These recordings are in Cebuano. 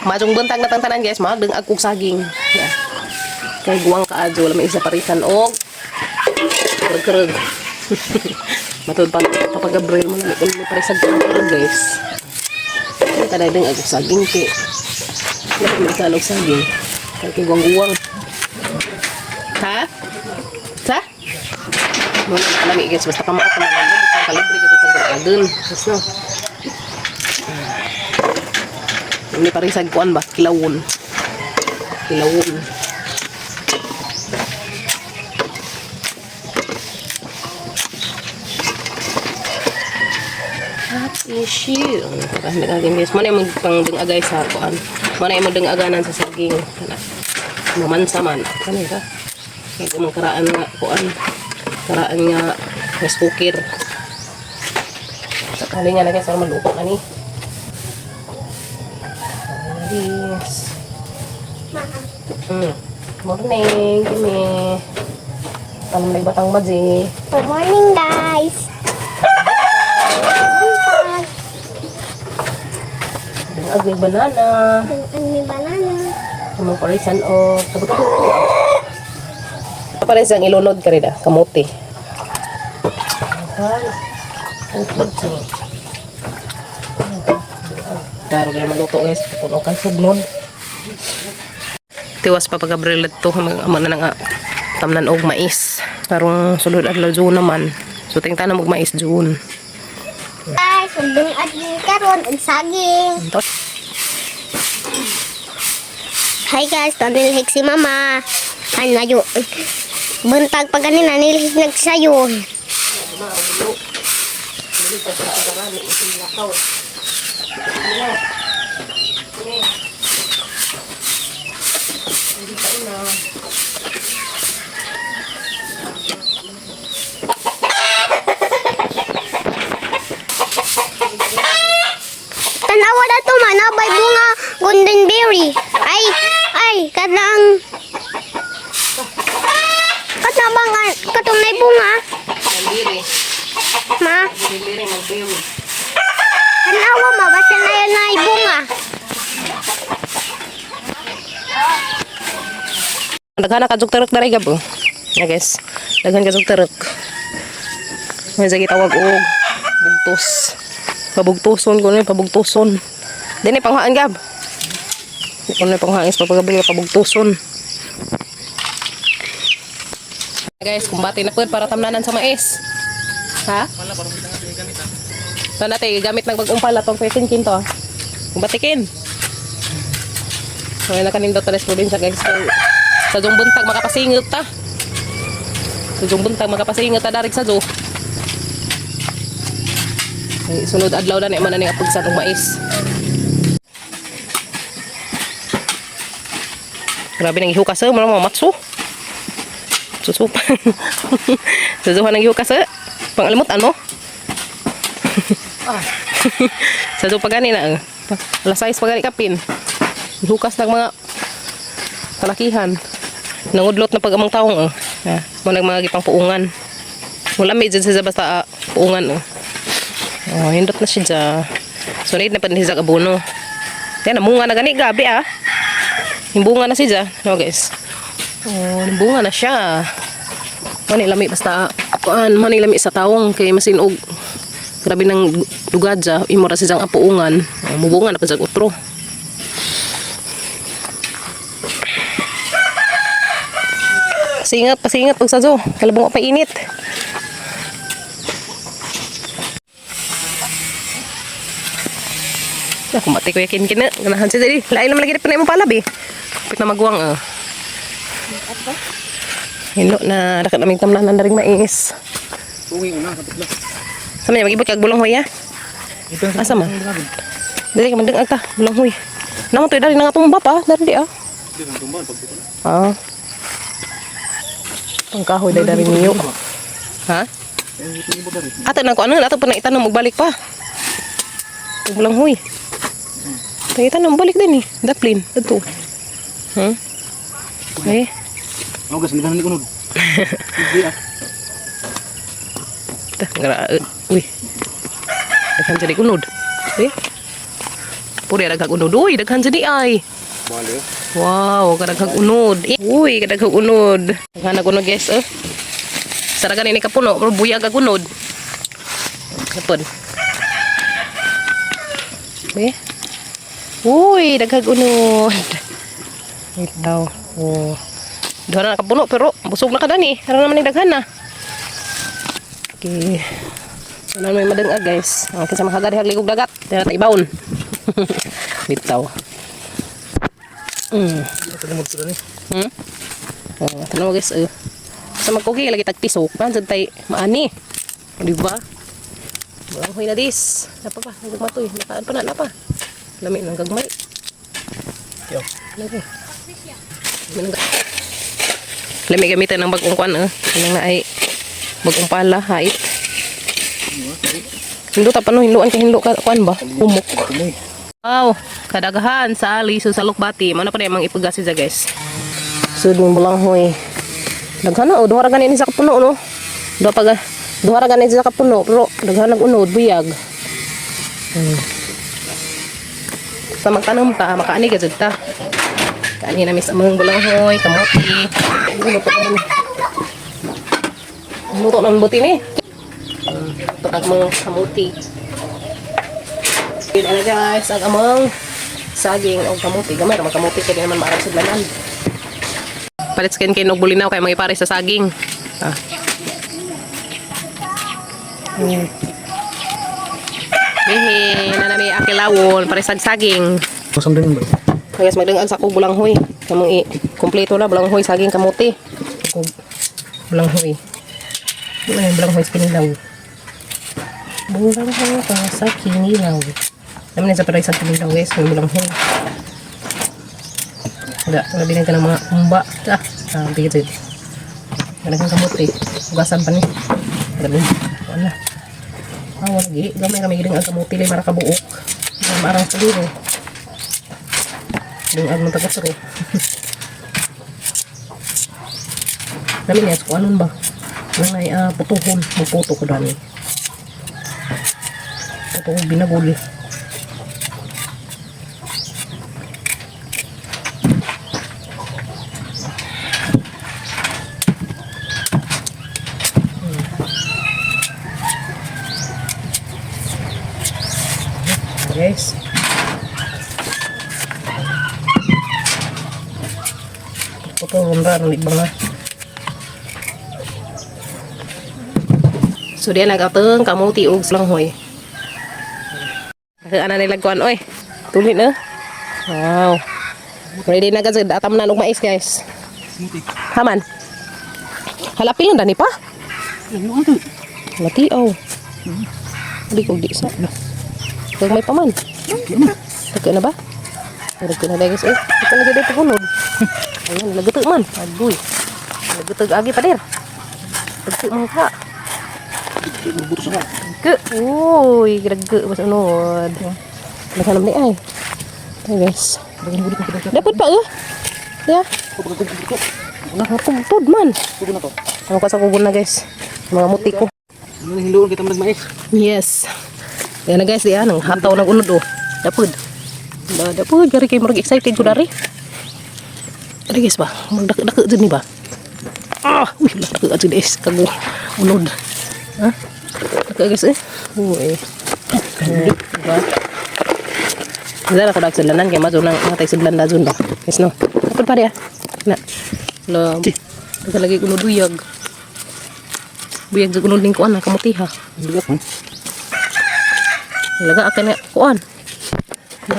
Majong buntag na tanan, guys, magdeng kog saging. Yeah. Kay guwang kaadyo wala may isa parisan og kereg-kereg. Matud pa Papa Gabriel mo na may parisag kereg, guys. Ay kaday deng og saging kay wala may isa og saging. Kay guwang-guwang. Ha? Sa? Mo na kalami, guys, basta pamaot naman lang kalibre ka sa agun. Yes, no. Ini parisag kuan ba? Kilawon. Kilawon. Happy shoe. Ano guys? Mana yung pangdeng agay sa kuan. Mana yung magdeng aganan sa saging. Kana. Mamansa man. Ano ka? Kaya kumang karaan nga kuan. Karaan nga rice cooker. Sa kali nga na, guys, para maluto na ni. Alis. Morning, Kimi. Tanong may batang madzi. Good morning, guys. Buntag. Dungag may banana. Ang may banana. Among parisan o pares ang ilunod ka rin ah, kamote. Daro na maluto, guys. Puno kay sugnod. Tiwas pa Gabriel to amo na nga tamnan og mais. Karong sulod adlaw June naman. So tingtan og mais June. Guys, magdung at karon og saging. Hi guys, tanilhig si mama. Ay, nayo. Buntag pa ganina, nilhig nagsayo. Tanawa na to man, nabay bunga golden berry. Ay, ay, kanang katabang katong nay bunga. Mandiri. Ma, Mandiri magbiyo. tanawa ma, basta na yun nay bunga. Daghan na kadtog tarok diri gab. Oh. Ya guys, daghan kadtog tarok. May sige tawag og bugtos. Pabugtoson ko ni pabugtoson. Dini panghaan gab. Ko ni panghaan is papagabi pabugtoson. Guys, kumbati na pud para tamnanan sa mais. Ha? Wala natin gamit ng pag-umpal atong 13 kinto. Kumbatikin. So, nakanindot talis probinsya, guys. Kay sa dong buntag makapasingit ta. Sa dong buntag makapasingit ta darig sa do. Ay, sunod adlaw na ni man ani apugsan og mais. Grabe nang ihukas eh, mga matso. Susupan. Susuhan ng ihukas eh. Pangalimot ano? Sa pa gani na eh. Alas 6 pa gani kapin. Hukas ng mga kalakihan. Nangudlot na pag amang taong eh. Yeah. Mo nag mga gipang puungan. Wala may dyan siya basta puungan eh. Oh, hindot na siya dyan. So, na pa ni siya abono. Yan, namunga na gani. Gabi ah. Yung bunga na siya dyan. No, guys. Oh, bunga na siya. Mani lami basta kuan, mani lami sa taong kay masin og grabe nang lugad dya, imo ra siyang apuungan. Oh, mubunga na pa siya utro. Pasingat, pasingat pag sajo. Kalabong pa init. Na kumati ko yakin kina. Ganahan siya dali. Lain naman lagi pa na imong palab eh. Kapit na maguwang ah. Hino na dakat naming tamnanan na ring mais. Uwi una, kapit lang. Sa man mag-ibot kag bulong hoy ah. Asa man? Dili ka mandeng ta, bulong hoy. Namo to dari nga tumba pa, dari di ah. Hindi nang tumba, pagbuto na. Ah. Pangkahoy dai dari niyo. Ha? Eh, ito yung dari. Ato na ko ano, ato pa na itanom magbalik pa. Bulong hoy. Tayo itanom balik din eh. Daplin, dito. Eh, Ako gas, hindi ni kunod. Hindi ah. ta, ngara, uy. Daghan sa kunod. Eh. Puri daghang unod. Uy, daghan sa di ay. Bale. Wow, kadaghang unod. Uy, kadaghang unod. Daghan nag unod, guys, eh. Saragan ini kapuno, pero buyag ag unod. Kapon. Be. Uy, daghang unod. Wait daw. Oh. Duha na kapuno pero busog na ka dani. Ara naman ni daghan na. Okay. Ano may madangag, guys. Okay, sa mga hagad ligog dagat. Tira ta ibawon. Bitaw. Ito na magsudan eh. Oh, tanaw, guys. Eh. Sa magkugi lagi tagtisok pan sad tay maani. Di ba? Buang na dis. Napa pa, nagmatoy. Nakaan pa na napa. Lami ng gagmay. Yo. Lagi. Lami gamitan ng bagong kuan eh. Kanang na ay bagong pala hait. Hindo ta pano hinluan kay hinlo ka kuan ba? Humok. Kumoy. Wow, kadaghan sa liso sa Lukbati. Mao na pa mga ipagasi sa, guys. So dun bulanghoy. Daghan na oh, duha ra gani ni sa kapuno no. Duha pa ga duha ra gani sa kapuno pero daghan nag unod buyag. Sa magtanom ta, makaani ka jud ta. Kaani na mis among bulanghoy, kamote. Luto naman. Luto naman buti ni. Luto ang mga kamote. Yun na, guys, ang among saging o kamuti. Gamay ra kamuti kay di naman maarap sa lanan. Palit skin kay og bulinaw kay mga ipare sa saging. Ah. Bihi, na nami akilawon pare sa saging. Masam din ba? Guys, magdangag sa ko bulanghoy. Kamong i kompleto na bulanghoy, saging, kamuti. Ug bulanghoy. Wala yung bulanghoy sa kinilaw. Bulanghoy pa sa kinilaw. Naman sa paray sa kinilaw, guys, may bulanghoy. Wala, wala din ka ng mga kumba. Ah, ah, bigit ito. Wala kang kamuti. Hugasan pa ni. Ganun. Wala. Ah, wala gi. Gamay kami giling ang kamuti lay para kabuok. Maarang sa dito. Dungag ng tagatro. Dami niya, so anon ba? Nang ay putuhon. Magputo ko dami. Puto ko binagol. Guys. Puto ronda ron ibang na. So diyan nagateng kamuti og langhoy. Ana nila kuan oy. Tuli na. Wow. Ready na kasi atam na og mais, guys. Smoothie. Haman. Halapil lang dani pa. Ano to? Lati oh. Di ko di sa. Kag may paman. Dagko na ba? Dagko na guys eh. Ito na jud pagunod. Ayun, lagutok man. Agoy. Lagutok agi pader. Dagko man ka. Buto sa. Ke, uy, dagko mas unod. Daghan ni ay. Ay, guys. Dapat pa eh. Ya, nakatugtod man. Tugo na to. Ano ka sa kugon na, guys. Mga muti ko. Ano hinluon kita man mais? Yes. Yan na, guys, diyan ang hataw ng unod oh. Dapod. Da dapod gari kay murag excited ko dari. Dari, guys ba? Murag dak jud ni ba? Ah, uy, dak jud guys kago unod. Ha? Dak, guys eh. Uy. Diba? Wala na ko dag sudlanan kay mazo nang mga tay sudlan da ba. Guys no. Dapod pa dia. Na. Lo. Daga lagi unod buyag. Buyag jud unod ning kuan na kamuti ha. Bigat man. Laga akan nga kuan. Na.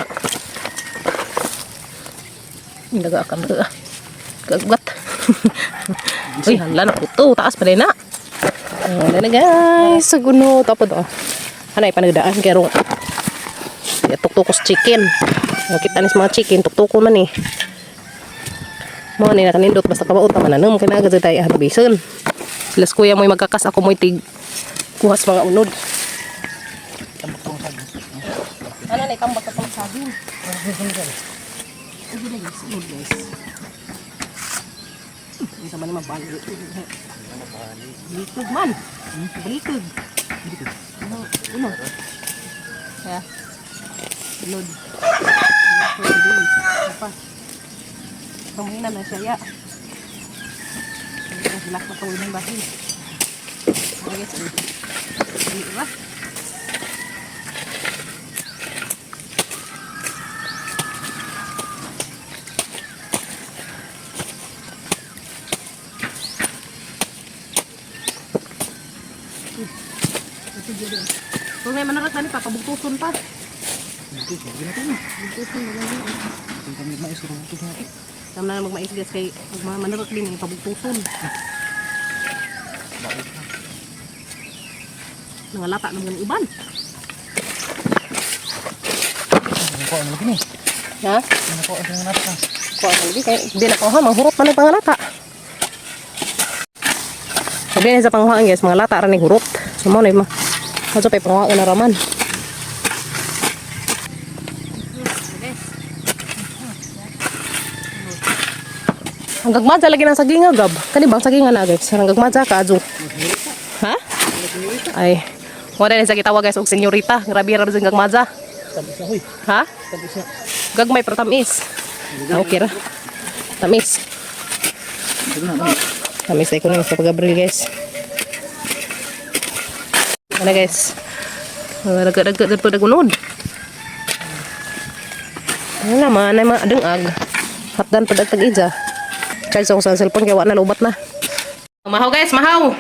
Laga akan laga. Kagugat. Uy, hala na puto. Taas pa din na. Wala na, guys. Sa guno. Tapos oh. Hanay panagdaan kay rong. Ya, tuktukos chicken. Nakita ni sa mga chicken, tuktuko man eh. Mo ni nakanindot basta kabaot man na kay naga tayo ah bison. Sila kuya mo'y magkakas, ako mo'y tig kuhas mga unod. Ano na itambak ka pang saging? Uy, lagi sunod, guys. Hindi sa man mabali. Balikog man. Balikog. Ano? Ano? Ya. Sulod. Pa. Panghinan na siya ya. Ang silak na tawin ng bahin. Okay guys. Dili ba? Kung may manarat na ni pa, pabugtuson pa. Butos, lagi na to. Bugtuson na lang. Kung kami mais, butos na ito. Tama na magmais guys kay pag manarot din ang pabugtuson. Nangalata ng mga uban. Ano ko, ano lagi ni? Ha? Ano ko, ano natin? Kuha ka lagi kay di na kuha manghurot man ang pangalata. Sabi na sa panguhaan guys, mga lata ra ni hurot. So mo na ma. Kadto pay panguhaan na raman. Ang gagmadya lagi ng saginga, Gab. Kani bang saginga na, guys? Ang gagmadya ka, adyo. Ha? Ay. Wala na sa gitawag, guys, og senyorita. Grabe ra sa gagmadya. Tamis na, huy. Ha? Tamis na. Gagmay pero tamis. Okay ra. Tamis. Ito na, ano? Tamis ay ko na sa pag-abril, guys. Ano, guys? Daga-daga po dagunod. Ano naman, ay mga adungag. Hatdan pa dagtag ija. Charge ako sa cellphone kaya wala na lubat na. Mahaw guys, mahaw.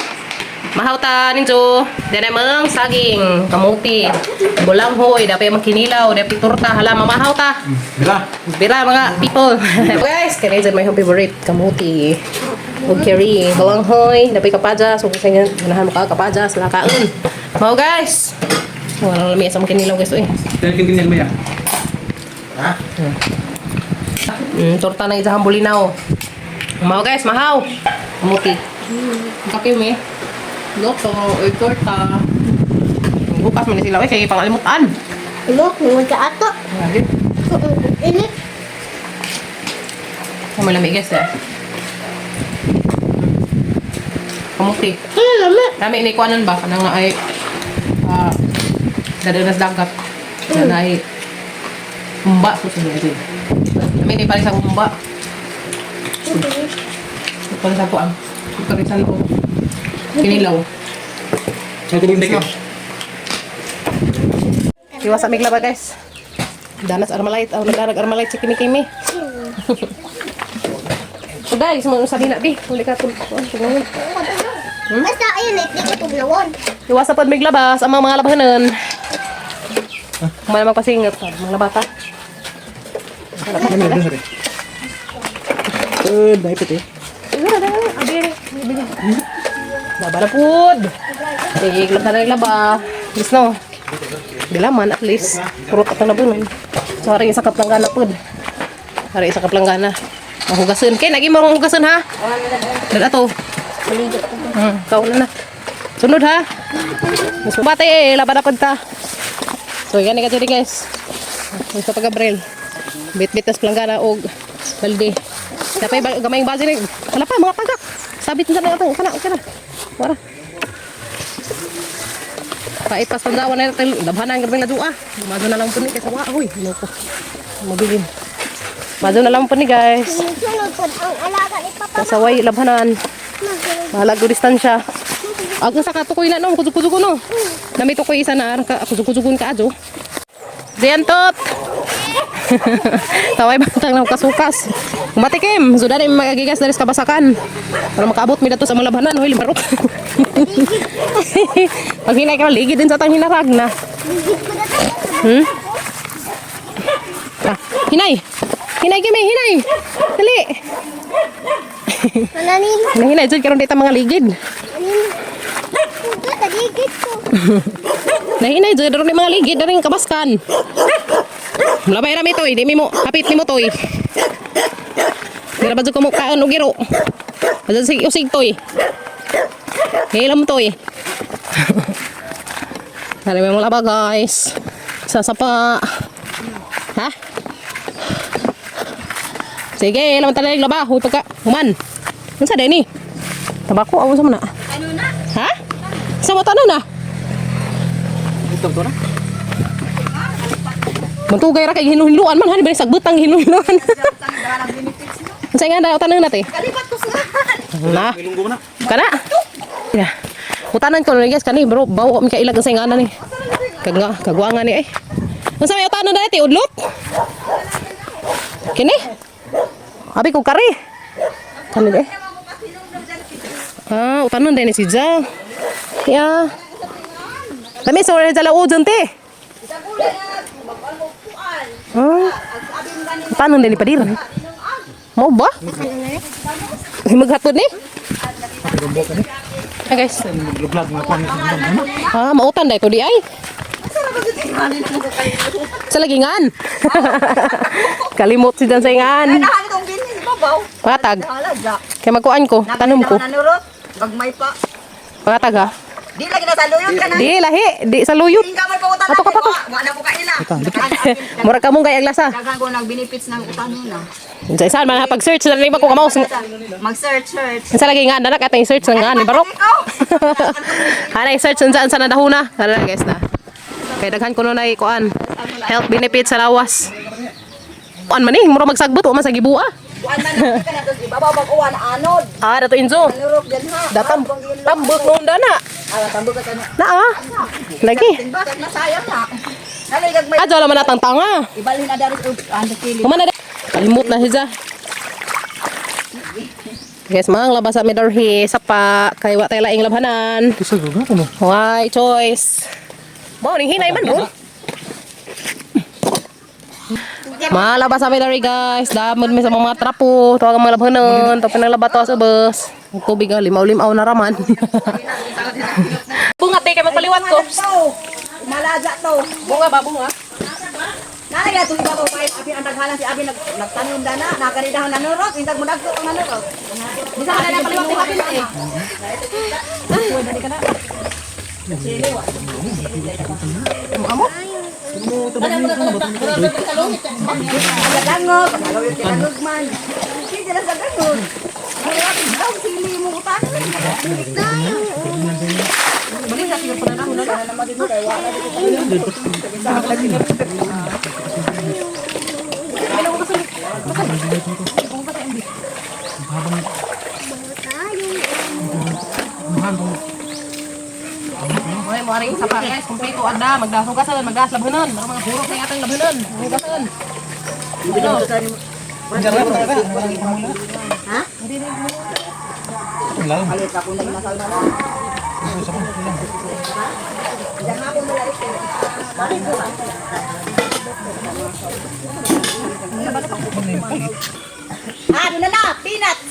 Mahaw ta ninyo. Dene mang saging, kamuti, bulanghoy, dapay makinilaw, dapay torta, hala mamahaw ta. Bila. Bira mga people. Guys, kani dyan may favorite kamuti. Ug curry, balanghoy, dapay kapadjas, ug sa inyo ganahan mo ka kapadjas, lakaon. Mao guys. Walang lami sa mga kinilaw guys oy. Dahil kintinyan mo yan. Ha? Torta na isang bulinaw. Mahaw guys, mahaw. Kamuti. Ang kape mi. Loto, oy torta. Bukas man ni sila oy kay pangalimutan. Look, nungod ka ato. Grabe. Init. Ang malami guys eh. Kamuti. Ano lami? Lami ni kuanon ba kanang ay ah dadanas dagat. Na ay humba so sa ito. Lami ni pare sa humba. Pare sa kuan. Pare sa loob. Kinilaw. Ay, tubig na. Iwas sa migla ba guys? Danas armalite, aw nagdarag armalite sa kimi-kimi. So guys, mo sa dina di. Uli ka tul. Basta ayun, eh, di ko tuglawon. Iwas sa pod miglabas ang mga labahanan. Kumana magpasingat mga labata. Ano na, sorry. Eh, daipit eh. Laba na pud. Sige, laba na laba. Please no. Dilaman at least. Puro ka na bunon. So hari isa ka planggana pud. Hari isa ka planggana. Mahugasan kay nagi marong hugasan ha. Dala to. Kauna na. Sunod ha. Mas bate eh, laba na pud ta. So yan ka diri guys. Sa pag Gabriel. Bit-bit tas planggana og balde. Dapat gamay yung base ni. Wala pa mga pagak. Sabit na na ito. Kana, kana. Wala. Pait pas pandawan na natin. Labhanan ang grabing ladua. Mazo na lang po ni kaysa wa. Uy, loko. Mabilin. Mazo na lang po ni guys. Sunod po ang alaga ni Papa. Kasaway labhanan. Bahala ko distansya. Ako sa katukoy na no, kuzug-kuzug no. Nami tukoy isa na ka kuzug-kuzugon ka adyo. Diyan tot. Taway bantang na kasukas. Matikim, sudah ni magagigas dari sa kabasakan. Para makaabot mi dato sa mga labhanan, hoy limarok. Pag hinay ka ligid din sa tang hinarag na. Ah, hinay. Hinay kimi, hinay. Dali. Mananin. Hinay, hinay jud karon dita mga ligid. Anin. Taligid ko. Nahinay jud karon mga ligid daring kabaskan. Labay ra mi toy, di mi mo hapit nimo toy. Dira ba jud ko mo kaon og giro. Adyan sig usig toy. Hilam toy. Hari mo laba guys. Sasapa. Ha? Sige, laman tayo laba. Huy pagka human. Unsa day ni? Tabako aw sa man na. Ano na? Ha? Sa mo tanan na? Ito, ito na. Mantugay ra kay hinuhiluan man hani ba ni sagbutang hinuhiluan. Unsa nga daw tanan nate? Kalipat ko sila. Na. Ilunggo na. Kana. Ya. Utanan ko na guys kani bro, bawo mi kailag sa ingana ni. Kag nga kagwanga ni eh. Unsa may utanan dai ti udlot? Kini? Abi ko kari. Kani eh. Ah, utanan dai ni si Ja. Ya. Kami sa wala jala ujon te. Ah. Utanan dai ni padir. Mau ba? Maghatod ni? Hi guys. Vlog nga kuan. Ah, mautan dai to di ay. Sa lagingan. Kalimot si Dan sa ingan. Nahan kong ginin, babaw. Pangatag. Halaga. Kay magkuan ko, tanom ko. Nanurot, gagmay pa. Pangatag ha. Di lagi na sa luyot ka na. Di lahi, di sa luyot. Tingga may pangutan Ato ka pa to. Wa na ko kaila. Mura ka mong kay aglasa. Dagan ko nag-benefits ng utanon na. Sa isan man pag search na ko kamaw. Mag-search, search. Sa lagingan na katay search ng ngan barok. Hanay search unsa unsa na dahuna. Tara guys na. Kay daghan kuno nay kuan. Health benefits sa lawas. Kuan man eh, mura magsagbot wa man sa gibua. Kuan man na ka na tos ibabaw bag uwan anod. Ah, dato Inzo. Nanurot din ha. Datam tambok noon dana. Ala tambok ka na. Na ah. Lagi. Timbak na sayang na. Nalay gagmay. Ah, wala man natang tanga. Ibalhin na dari og ano kili. Kumana na. Kalimot na siya. Guys, mga labas sa midorhi, sapa, kay wa tay laing labhanan. Isa ko ko no. Why choice? Mao ning hinay man ron. Mga labas sa midorhi guys, damod mi sa mga trapo, tuwag ang mga labhanan, tapos nang labato sa bus. Ang tubig ah, limaw-limaw na raman. Bunga te kay magpaliwat ko. Malaga to. Bunga ba bunga? Nalay na itong ibabaw pa abi ang taghalan si abi nag nagtanom dana nakaridahon nanurot intag mo dagko ang nanurot. Bisa ka na paliwat ko abi na eh. Amo? Ang kalawit kay man. Sige lang sa gangog. Daw sili mo utanon. Hoy, mo aring sapa guys, kumpleto ada, magdahugasan, magdas labhanon, mga mga hurot na atang labhanon, hugasan. Ah, doon na na, peanuts.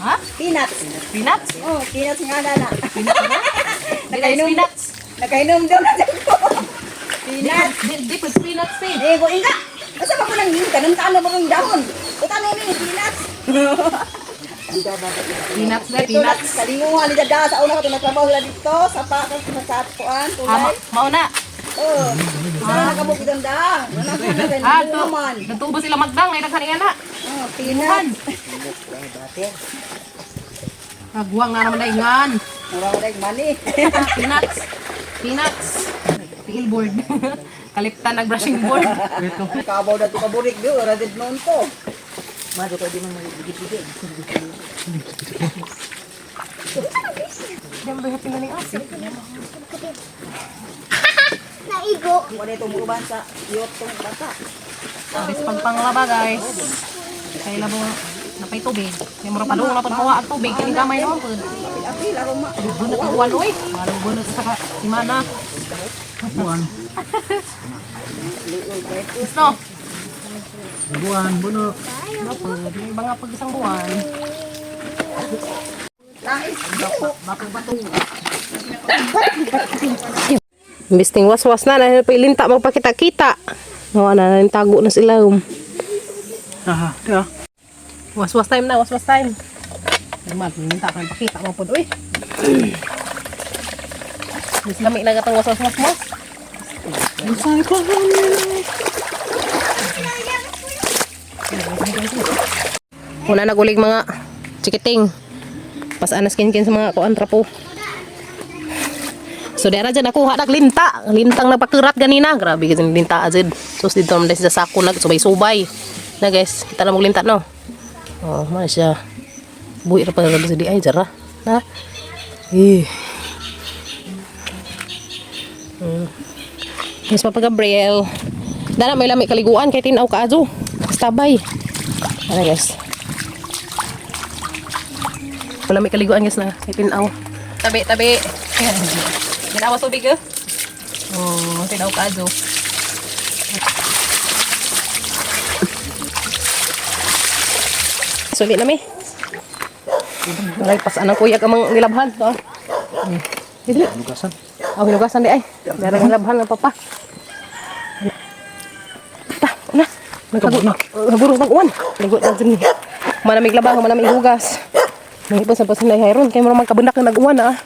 Ha? Peanuts. Peanuts? Oh, peanuts nga na na. Nakainom peanuts. Nakainom daw na ko. Peanuts. Di di pud peanuts eh. Eh, ko inga. Asa ba ko nang ka nang taano ba kang dahon? Utano ni peanuts. Peanuts na Ito na, peanuts. kalinguhan ni Dada sa una ko nagtrabaho sila dito sa pa sa kuan Ah, tulay. mao na. Oh. Isa na kabuk ganda. Wala ko na Ah, to. man. Natubo sila magdang ay daghan na. Oh, peanuts. Nagbuwang na naman daingan. Mura ko dai mani. Peanuts. Peanuts. Billboard. Kaliptan nag brushing board. Kabaw na to kaburik do, ora did noon to. Mado ko di man magigit-gigit. Di mo happy na ning asin. Naigo. Wala ito muuban sa iyot tong bata. Abis pagpanglaba guys. Kay labo napay tubig. Kay mura palung na pud mawa ang tubig kini gamay naman pud. Apil ako ma. Bunot ang uwan oy. Malo bunot sa ka simana. Buwan. Gusto. Buwan, bunok. May mga pag isang buwan. Imbis ting waswas na, dahil pilinta magpakita-kita. Nawa na, tago na sila. Aha, di ah. Waswas time na, waswas time. Naman, pilinta ka pakita mo po. Uy! Mas lami na gatang waswas mo. Una nagulig mga chikiting. Pasaan na skin sa mga kuan trapo. So dera dyan ako hadak linta. Lintang nagpakurat ganina. Grabe kasi linta azid. So dito naman sa sako nag subay-subay. Na guys, kita na mong linta no. Oh, mana siya. Buhi ra pa sa di ay jara. Na. Eh. Yes, Papa Gabriel. Dala may lami kaliguan kay tinaw ka azo. Stabay. Ano guys? Wala may kaliguan guys na kay tinaw. Tabi, tabi. Ginawa tubig eh. Oh, tinaw ka azo. Suli na mi. Walay pasaan ang kuya ka mang nilabhan to. Dili. Lugasan. Oh, hinugasan di ay. Meron nilabhan ng papa. Ta, na. Nagabot na. Nagburos ng uwan. Ligo na dyan. Manamig labang, manamig hugas. Nangipon sa pasinay hayron. Kaya mo magkabundak na nag-uwan ah.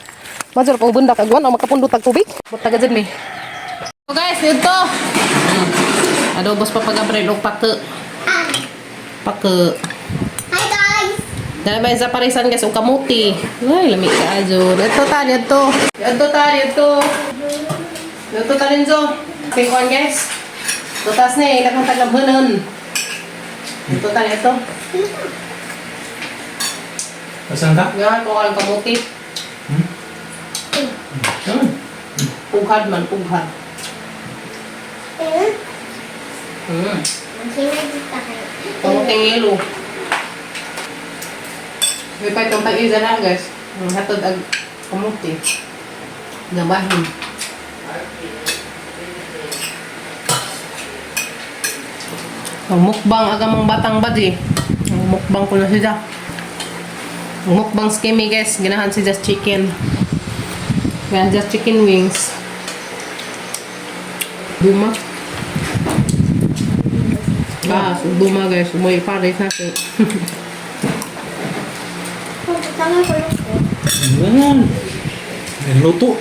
Major pang bundak ag-uwan o magkapundot ag tubig. Butaga dyan mi. So guys, dito. Adobos pa pag-abril og pake. Pake. Hi guys! Dahil may sa parisan guys, og kamuti. Ay, lami ka ajo. Dito ta, dito. Dito ta, dito. Dito ta rinzo. Pingkuan guys. Tutas na eh, ilang tagamhanan. Dito ta, dito. Pasan ka? Gahan ko ang kamuti. Hmm? Saan? Pughad man, pughad. Eh? Kamuting yelo. May pa itong tag-isa na guys. Ang hatod ag kamuti. Gabahin. Ang mukbang aga mong batang badi. Ang mukbang ko na siya. Ang mukbang skimmy guys. Ganahan si Just Chicken. Ganahan just chicken wings. Duma. Ah, duma guys. May pares natin. Ayan. May luto.